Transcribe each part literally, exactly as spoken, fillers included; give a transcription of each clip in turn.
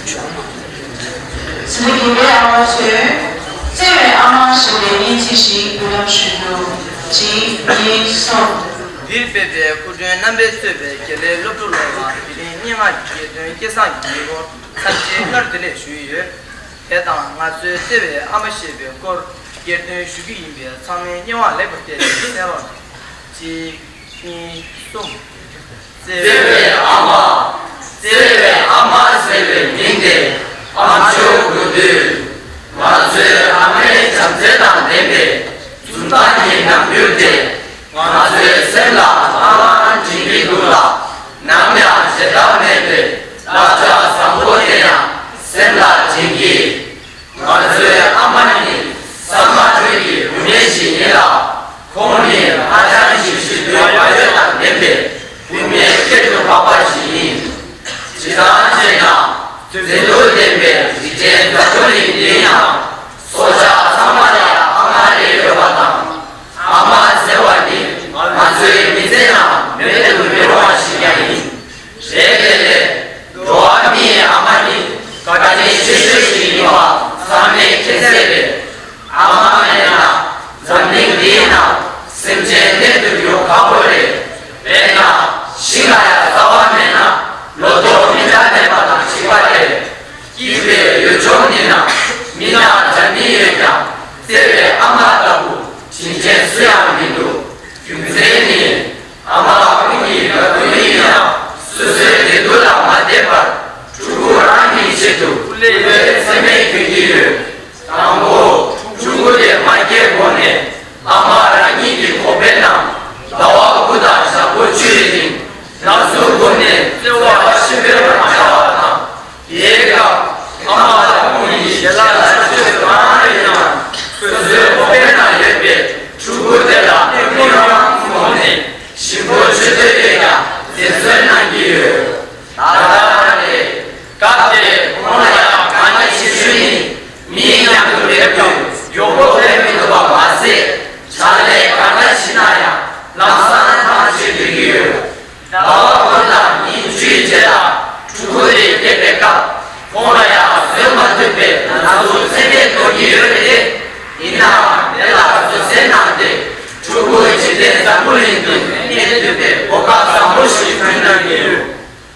བྱུང་། དེ་ནས་དགེ་ལས་ཨ་མ་ཚོས་བརྩེ་བའི་ཨ་མ་ཞེས་པའི་སྙན་ཚིག་ཞིག་འབུལ་ལམ་ཞུ་རྒྱུ། གཅིག་གཉིས། གསུམ། འདིར་ཕེབས་པའི་སྐུ་མགྲོན་རྣམ་པས་གཙོས་པའི་དགེ་ལས་སློབ་ཕྲུག་སློབ་མ། དེ་རིང་སྙན་ངག་གི་དགེ་འདུན་སྐལ་བཟང་གི་སྐོར་འཚམས་འདྲིའི་སྔར་བདེ་ལེགས་ཞུ་ཡི་ཡོད། དེ་དང་ང་ཚོའི་བརྩེ་བའི་ཨ་མ་ཞེས་པའི་སྐོར་སྐྱེལ་འདོན་ཞུ་རྒྱུ་ཡིན་པས། ཚང་མས་སྙན་དབང་ལེགས་པར་གཏད་དེ་གསན་རོགས་གནང་། གཅིག་གཉིས། གསུམ། བརྩེ་བའི་ཨ་མ། བརྩེ་བའི་ཨ་མ་ཟེར་བའི་མིང་དེ་ཨ་མཆོག་གོ་དུས། ང་ཚོའི་ཨ་མའི་བྱམས་བརྩེ་དང་ལྡན་པའི་འཛུམ་མདངས་ཀྱི་རྣམ་འགྱུར་དེ། ང་ཚོའི་སེམས་ལ་ལྷང་ལྷང་སྦྱིན་གྱི་འདུག་ལ། ནམ་ཡང་བརྗེད་ཐབས་མེད་པའི་བསླབ་བྱ་བཟང་པོ་དེ་ཡང་སེམས་ལ་སྦྱིན་གྱི། ང་ཚོའི་ཨ་མ་ནི་ས་མ་ཐུལ་གྱི་བུད་མེད་ཞིག་ཡིན་ལ། ཁོང་ནི་ཧ་ཅང་ཞིབ་ཞིབ་ཏུ་ཡོ་ཡོ་དང་ལྡན་པའི་བུད་མེད་ཁྱད་དུ་འཕགས་པ་ཞིག་ཡིན། བྱས་ཙང་བྱས་ན། མཛེས་སྡུག་ལྡན་པའི་རི་ཆེན་འཛམ་བུ་གླིང་འདིའི་ནང་། སྲོག་ཆགས་ཚང་མ་ལ་ཨ་མ་རེ་ཡོད་པ་དང་། ཨ་མ་ཟེར་བ་ནི་ང་ཚོའི་མི་ཚེ་ནང་མེད་དུ་མི་རུང་བ་ཞིག་ཀྱང་ཡིན། རེད་རེད་རེད། འགྲོ་བ་མིའི་ཨ་མ་ནི་བཀའ་དྲིན་ཆེ་ཤོས་ཤིག་ཡིན་པ་ཚང་མས་མཁྱེན་གསལ་རེད། ཨ་མ་མེད་ན་འཛམ་གླིང་འདིའི་ནང་སེམས་ཅན་གནས་ཐུབ་རྒྱུ་ཁག་པོ་རེད། དཔེར་ན་ཤིང་ལ་ཡང་རྩ་བ་མེད་ན་ལོ་ཏོག་སྨིན་ཐབས་མེད་པ་དང་གཅིག་པ་རེད། སྐྱིད་པའི་ཡུལ་ལྗོངས་འདི་ན་མི་ནག་འདྲ་མིན་ཡོད་ཀྱང་བརྩེ་བའི་ཨ་མ་ལྟ་བུ་དྲིན་ཅན་སུ་ཡང་མི་འདུག་རྒྱུ་མཚན་ནི། ཨ་མ་ཁོང་གིས་ག་དུས་ཡིན་ཡང་སོ་སོའི་བདེ་སྡུག་ལ་མ་བལྟས་པར་ཕྲུ་གུ་རང་གི་ཆེད་དུ་སྐུ་ལས་ཚད་མེད་སྐྱོན་གྱི་ཡོད། དང་པོ། ཕྲུ་གུ་དེ་མ་སྐྱེས་གོང་ནས་ཨ་མ་རང་ཉིད་ཀྱི་ཁོག་པའི་ནང་ཟླ་བ་དགུ་དང་ཞག་པོ་བཅུ་ཡི་རིང་ན་ཟུག་སྒོ་ནས་བརྩེ་བ་ཆེན་པོས་མ་བྱ་བ་དང་། དེའི་སྐབས་ཨ་མ་དང་ཁོང་གཉིས་ཞལ་ལག་ཆུ་ཚོད་གང་ཡིན་ནའང་སོ་སོའི་ཁོག་པའི་ནང་ཡོད་པའི་ཕྲུ་གུ་དེ་ལ་སྣུམ་སྨན་གང་བཟུང་ནས་ཞིམ་པོ་མཆོད་འདོད་ཡོད་ཀྱང་འཛེམ་ཟོན་གནང་གི་ཡོད། ད་ལྟ་རང་རེད། སྐབས་དེར་ཁོང་ལ་ཡང་དཀའ་ངལ་ཆེ་ཤོས་ནི་མིའི་མཉམ་དུ་སླེབས་དུས་མགྱོགས་པོ་སླེབས་མི་ཐུབ་པ་མ་ཟད། ཕྱག་ལས་གང་འདྲ་ཞིག་གནང་ཡང་ལམ་སང་ཐང་ཆད་སྡོད་ཀྱི་ཡོད། ཟླ་བ་དགུ་དང་ཉིན་བཅུའི་རྗེས་ལ་ཕྲུ་གུ་དེ་སྐྱེས་པའི་སྐབས། ཁོང་ལ་ཡང་བཟོད་མ་ཐུབ་པའི་ན་ཟུག་ཚད་མེད་གཏོང་གི་ཡོད་རེད། ཡིན་ནའང་དེ་ལ་བཟོད་བསྲན་གནང་སྟེ་ཕྲུ་གུ་འཇིག་རྟེན་འཛམ་བུ་གླིང་དུ་གནས་ཐུབ་པའི་གོ་སྐབས་བཟང་པོ་ཞིག་བསྐྲུན་གནང་གི་ཡོད།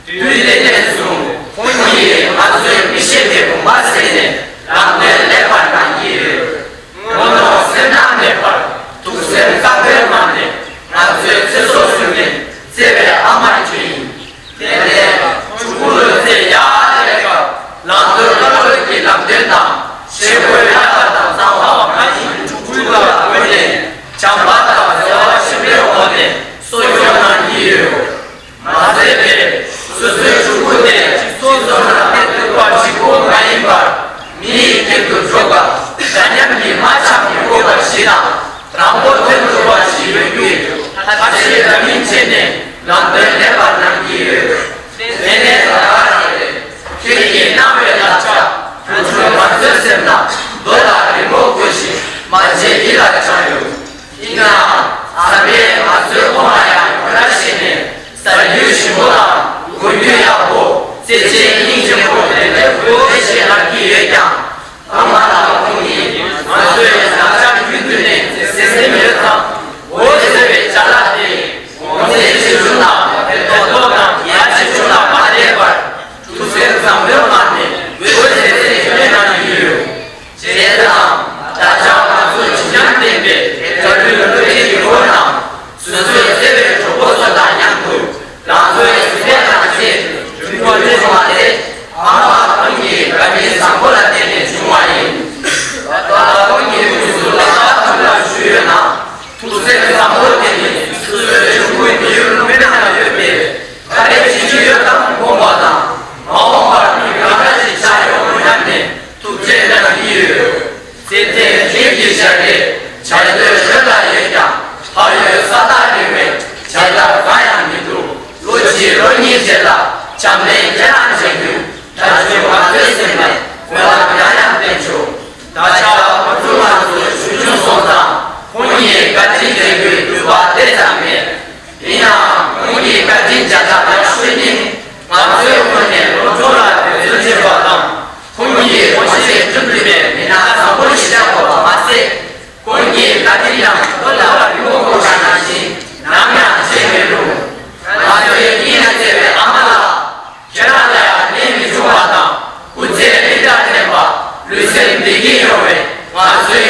དུས་དེ་ནས་བཟུང་ཁོང་གིས་ང་ཚོའི་མི་ཤེས་པའི་དགོངས་པ་ཟིན་ནས་ལམ་སྟོན་ལེགས་པར་གནང་གི་ཡོད། ངོ་གདོང་སེར་སྣ་མེད་པར་ཐུགས་སེམས་དཀར་པོའི་ངང་ནས་ང་ཚོའི་ཚེ་སྲོག་སྲུང་མཁན་བརྩེ་བའི་ཨ་མ་ཁྱོད་ཡིན། དེ་ནས་ཕྲུ་གུ་ལོ་ཚད་ཡར་སླེབས་སྐབས་ལམ་མདོར་བསླབ་གྲྭ་གི་ལམ་སྟོན་དང་བྱེད་སྒོའི་བསླབ་པ་དང་གཙང་བ་མ་ཡིན་ཕྲུ་གུ་ལ་བསྐུལ་ནས་བྱམས་པ་དང་བརྩེ་བ་ཆེན་པོའི་འོག་ནས་གསོ་སྐྱོང་གནང་གི་ཡོད། མ་ཟད་པས་སོ་སོའི་ཕྲུ་གུ་དེ་སོ་སོ་ནང་ནས་ཐུག་པ་གཅིག་པོ་མ་ཡིན་པར་མི་ཡི་རྒྱུད་དུ་འཇུག་པ་འདྲ་མཉམ་གྱི་མ་ཆགས་པའི་སྤོབས་པ་ཞིག་དང་དྲང་པོ་ཐོན་ཐུབ་པ་ཞིག་ཡོང་རྒྱུའི་ཐབས་ཤེས་འདྲ་མིན་བྱས་ནས་ལམ་སྟོན་ལེགས་པར་གནང་གི་ཡོད། དེ་ནས་ད་ག་རང་རེད། ཁྱེད་ཀྱིས་གནང་བའི་བསླབ་བྱ་ང་ཚོས་ང་ཚོའི་སེམས་ལ་རྡོ་ལྟར་རི་མོ་བརྐོས་ཤིང་མ་བརྗེད་ཡིད་ལ་བཅངས་ཡོད། ཡིན་ནའང་ད་ལྟའི་ང་ཚོའི་ཁོང་ལ་ཡང་ཡོང་བསྡད་ནས་ཟ་རྒྱུ་ཞིམ་པོ་དང་གོན་རྒྱུ་ཡག་པོ། རྩེད་ཆས་སྙིང་རྗེ་པོ་དེ་འདྲའི་དགོས་ཞེས་ལབ་ཀྱི་ཡོད་ཀྱང་། ཨ་མ་དང་ཁོང་གཉིས་ང་ཚོའི་བསླབ་བྱ་རྒྱུན་དུ་ནས་གཟབ་གཟབ་ཡོད་ཙང་འོ་ཟེར་བའི་ཅ་ལག་དེ་ངོ་ཚའི་ཆེ་ཆུང་དང་བོད་པའི་ཐོག་དང་ཡ་ཆེ་ཆུང་ལ་མ་བལྟས་པར་ཐུགས་སེམས་བཟང་པོའི་ངང་ནས་འོ་ཟེར་ཟེར་བརྗོད་གནང་གི་ཡོད། བྱས་ཙང་ད་ཆ་ང་ཚོ་བྱིན་རླབས་ལྡན་པའི་གྲྭ་བློན་སློབ་གྲྭའི་ཡུལ་སྐོར་དང་སོ་སོའི་བརྩེ་བའི་གྲོགས་པོ་ཚོ་དང་མཉམ་དུ་རང་ཚོའི་གཟུགས་པོ་དང་བཅས་རྒྱུན་འཁྱོངས་བྱུང་བ་དེ་ཨ་མ་ཁོང་གི་བཀའ་དྲིན་བཟང་པོ་ལ་བརྟེན་ནས་བྱུང་བ་ཡིན། ད་ལྟ་ཁོང་གི་དུས་སུ་ལག་པ་ཐུགས་ལ་ཞུས་ཡོད་ན་ཐུགས་སེམས་བཟང་པོ་དེ་ནི་སོ་སོའི་ཆུང་བུའི་མི་ཡུལ་ལུང་པའི་ནང་ཡོད་པའི་ག་རེ་བྱེད་ཀྱི་ཡོད་དམ་དགོངས་པ་དང་མ་འོངས་པར་མི་གང་འདྲ་ཞིག་ཆགས་ཡོང་སྙམ་ནས་ཐུགས་རྗེ་གནང་གི་ཡོད། ཚེ་འདིར་ཁྱེད་ཀྱི་ཞལ་རས་བྱ་རྒོད་ལྷོད་ལ་ཡོད་ཀྱང་ཕ་ཡུལ་ས་ཐག་རིང་བས་བྱ་ཐབས་གང་ཡང་མི་འདུག་ལོ་གཅིག་ལོ་གཉིས་རྗེས་ལ་བྱམས་ལན་ཁྱེད་རང་བྱེད་རྒྱུ་ད་གཟོད་ང་ཚོའི་སེམས་ནས་འོས་ལ་ཡང་ཡང་བསྟན་ཆོག་ད་ཆ་ཁོ་ཚོ་ང་ཚོ་གཞུང་ཆུང་སོང་ཙང་ཁོང་གཉིས་བཀའ་དྲིན་དྲན་རྒྱུའི་འདུན་པ་དེ་ཙམ་མེད། ཡིན་ནའང་ཁོང་གི་བཀའ་དྲིན་བརྒྱ་ཕྲག་ལ་ཤོད་ཉིན་ང་ཚོའི་ངོས་ནས་སློབ་སྦྱོང་ལ་འབད་བརྩོན་བྱེད་པ་དང་ ལུས་སེམས་བདེ་སྐྱིད་ཡོང་བའི་ང་ཚོའི་